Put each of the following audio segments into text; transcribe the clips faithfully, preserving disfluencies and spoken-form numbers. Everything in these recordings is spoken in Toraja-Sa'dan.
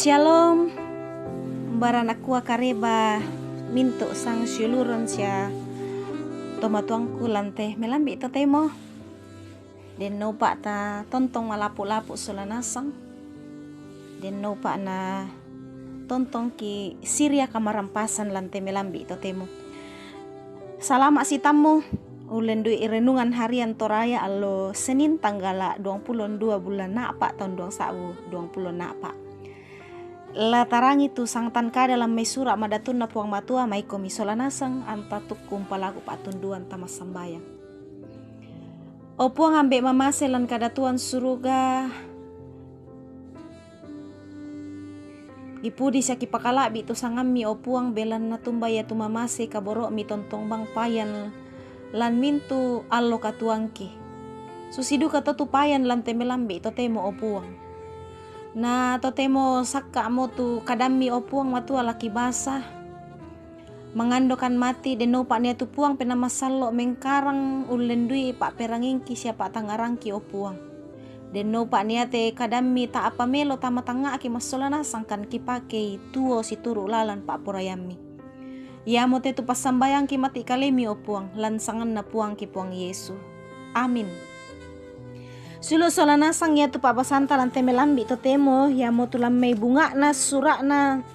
Shalom. Bara nakua kareba mintu' sang siuluran sia tomatuangku lan te melambi' totemo. Den noupa' ta tontong malapu'-lapu' sola nasang. Den noupa' na tontong ki siria kamarampasan lan te melambi' totemo. Salama' sitammu ullendui renungan harian Toraya allo Senin tanggala' duangpulo ndua bulan na'pa' taun duang sa'bu duangpulo na'pa'. La tarangi tu sangtan kada lan mai sura' madatunna Puang Matua, maikomi sola nasang anta tukku umpalaku pa'tunduan tama sambayang. O Puang, ambe' mamase lan kadatuan suruga, kipudi sia kipakala'bi' tu sangammi, o Puang, belanna tumba ia tu mamase kaboro'mi tontong bang payan lan mintu' allo katuangki. Susi duka to tu payan lan te melambi' totemo, o Puang. Na totemo sakka'mo tu kadammi, o Puang, Matua la kibasa. Mangandokan mati, den noupa' nia tu Puang Penaa Masallo' mengkarang ullendui pa'perangingki sia pa'tangngarangki, o Puang. Den noupa' nia te kadammi ta'apa melo tama tangnga'ki massola nasang kan kipakei tuo situru' lalan pa'poraiammi. Iamote tu passambayangki mati' kalemi, o Puang, lan sanganna Puangki Puang Yesu. Amin. Siulu' sola nasang iatu pa'basanta lan te melambi' totemo, iamotu lan mai bunga'na sura'na,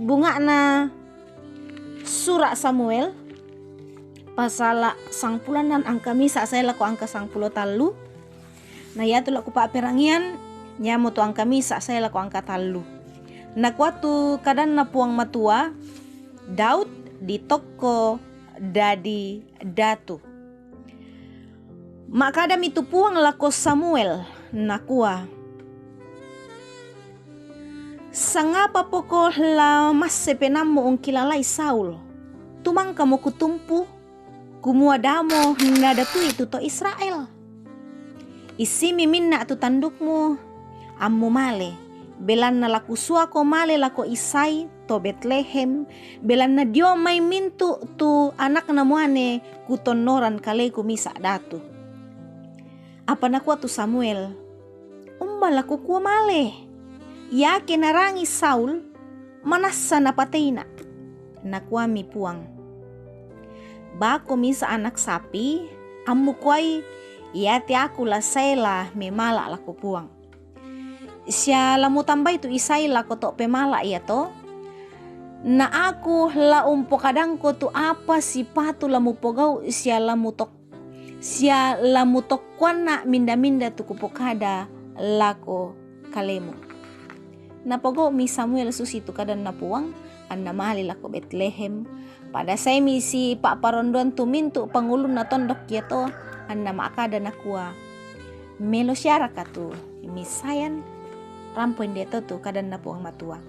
bunga'na sura' Samuel, pasala' sangpulo annan angka misa' sae lako angka sangpulo tallu. Na iatu lako pa'perangian, iamotu angka misa' sae lako angka tallu. Nakua tu kadanna Puang Matua, Daud ditokko dadi datu. Ma'kadami tu Puang lako Samuel, nakua, Sangapa poko la masse penaammu ungkilalai Saul? Tu mangkamo kutumpu, kumua damo nadatui tu to Israel. Issimi minna' tu tandukmu, ammu male, belanna la kusuako male lako Isai to Betlehem, belanna dio mai mintu' tu anakna muane kutonnoran kaleku misa' datu. Apa nakua tu Samuel, Umba la kukua male? Iake narangi Saul, manassa napateina'. Nakuami Puang, Bako misa' anak sapi, ammu kuai, iate aku la sae la memala' lako Puang. Sia la mutambai tu Isai lako to' pemala' iato, na aku la umpokadangko tu apa sipatu la mupogau' sia la mutok-, sia la mutokkuanna' minda-minda tu kupokada lako kalemu. Napogau'mi Samuel susitu kadanna Puang, anna male lako Betlehem. Pada saemi sipa'parondoan tu mintu' pangulunna tondok iato, anna ma'kada nakua, Melo siaraka tu missayan? Rampo indeto tu kadanna Puang Matua.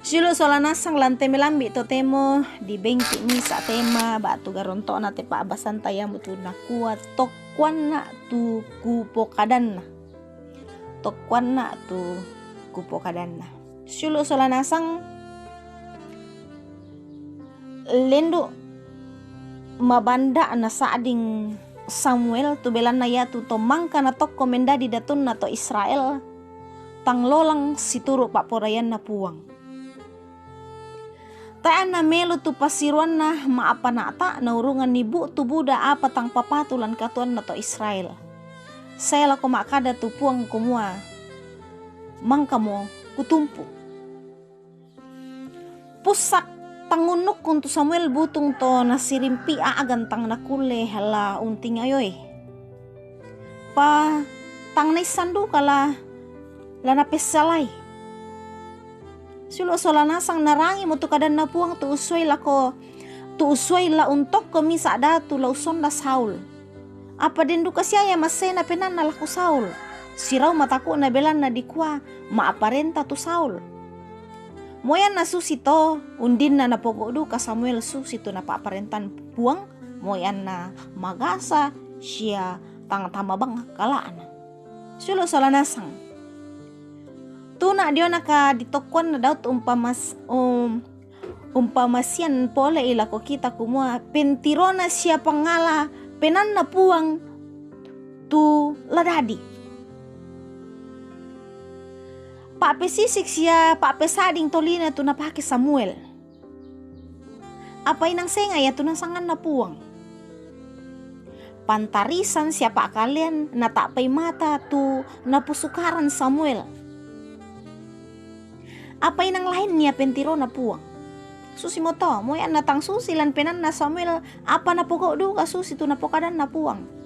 Siulu' sola nasang lan te melambi' totemo, dibengki' misa' tema ba'tu garonto'na te pa'basanta iamotu nakua, Tokkuanna' tu kupokadanna. Tokkuanna' tu kupokadanna. Siulu' sola nasang lendu' mabanda'na sa'ding Samuel, tu belanna iatu to mangka natokko mendadi datunna to Israel, tang lolang situru' pa'poraianna Puang. Tae' anna melo tu passiruanna ma'apana'ta' naurunganni bu'tu buda apa tang papatu lan katuoanna to Israel. Sae lako ma'kada tu Puang kumua, Mangkamo kutumpu. Pussak tangunnukkun tu Samuel butung to nasirimpi' a'gan tang nakulle la untingayoi. Pa tang naissan duka la, la napessalai. Siulu' sola nasang narangimo tu kadanna Puang tu ussuai lako, tu ussuai la untokko misa' datu la ussonda Saul. Apa den duka siae massena penaanna lako Saul. Sirau mataku'na belanna dikua ma'parenta tu Saul. Moi anna susito, undinna napogau' duka Samuel susitu napa'parentan Puang, moi anna magasa sia tang tama bang akkala'na. Siulu' sola nasang. Tuna' diona kaditokkoanna Daud umpamas-, um, umpamasian pole'i lako kita kumua pentirona sia pangngala penaanna Puang tu la dadi. Pa'pesisik sia pa'pesading tolino tu napahaki Samuel. Apa inang senga' iya tu nasanganna Puang. Pantarisan sia pa'kalean nata'pai mata tu napusukaran Samuel. Apa inang lain nia pentirona Puang. Susi mo to, moi anna tang susi lan penaanna Samuel, apa napogau' duka susi tu napokadanna Puang.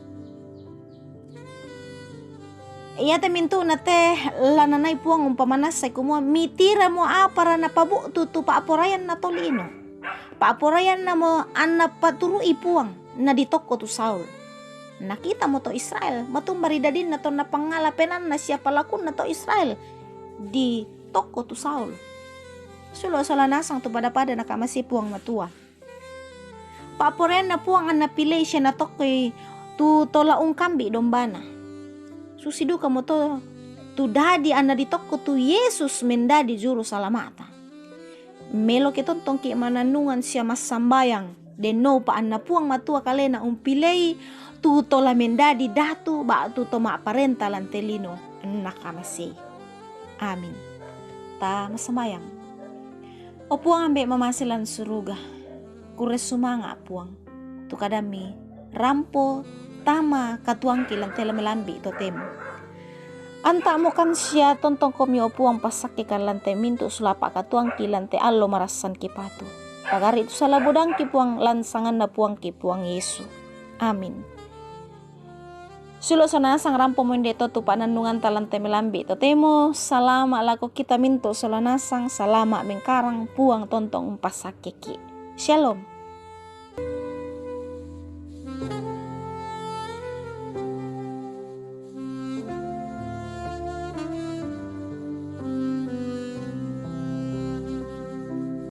Iate mintu'na te la nanai Puang umpamanassai kumua, mitiramo apara napabu'tu tu pa'poraianna tolino. Pa'poraiannamo anna paturu'i Puang, na ditokko tu Saul. Nakitamo to Israel, matumba ri dadinna to napangngala penaanna sia palakunna to Israel, ditokko tu Saul. Sulo sola nasang tu pada-pada nakamasei Puang Matua. Pa'poraianna Puang anna pilei sia natokkoi tu tola ungkambi' dombana. Susi dukamo to tu dadi anna ditokko tu Yesus mendadi Juru Salama'ta. Melo ke tontongki' manannungan sia massambayang, dennoupa anna Puang Matua kalena umpilei tu tola mendadi datu ba'tu to ma'parenta lan te lino nakamasei. Amin. Ta massambayang. O Puang Ambe' mamase lan suruga, kurre sumanga' Puang, tu kadammi rampo tama katuangki lan te la melambi' totemo. Anta'mokan sia tontongkomi o Puang passakkekan lan te mintu' sulapa' katuangki lan te allo marassan kipatu. Pagari' tu sala budangki Puang lan sanganna Puangki Puang Yesu. Amin. Sulo sola nasang rampomo inde to tu pa'nannunganta lan te melambi' totemo, salama' lako kita mintu' sola nasang, salama' mengkarang, Puang tontong umpassakkeki'. Shalom.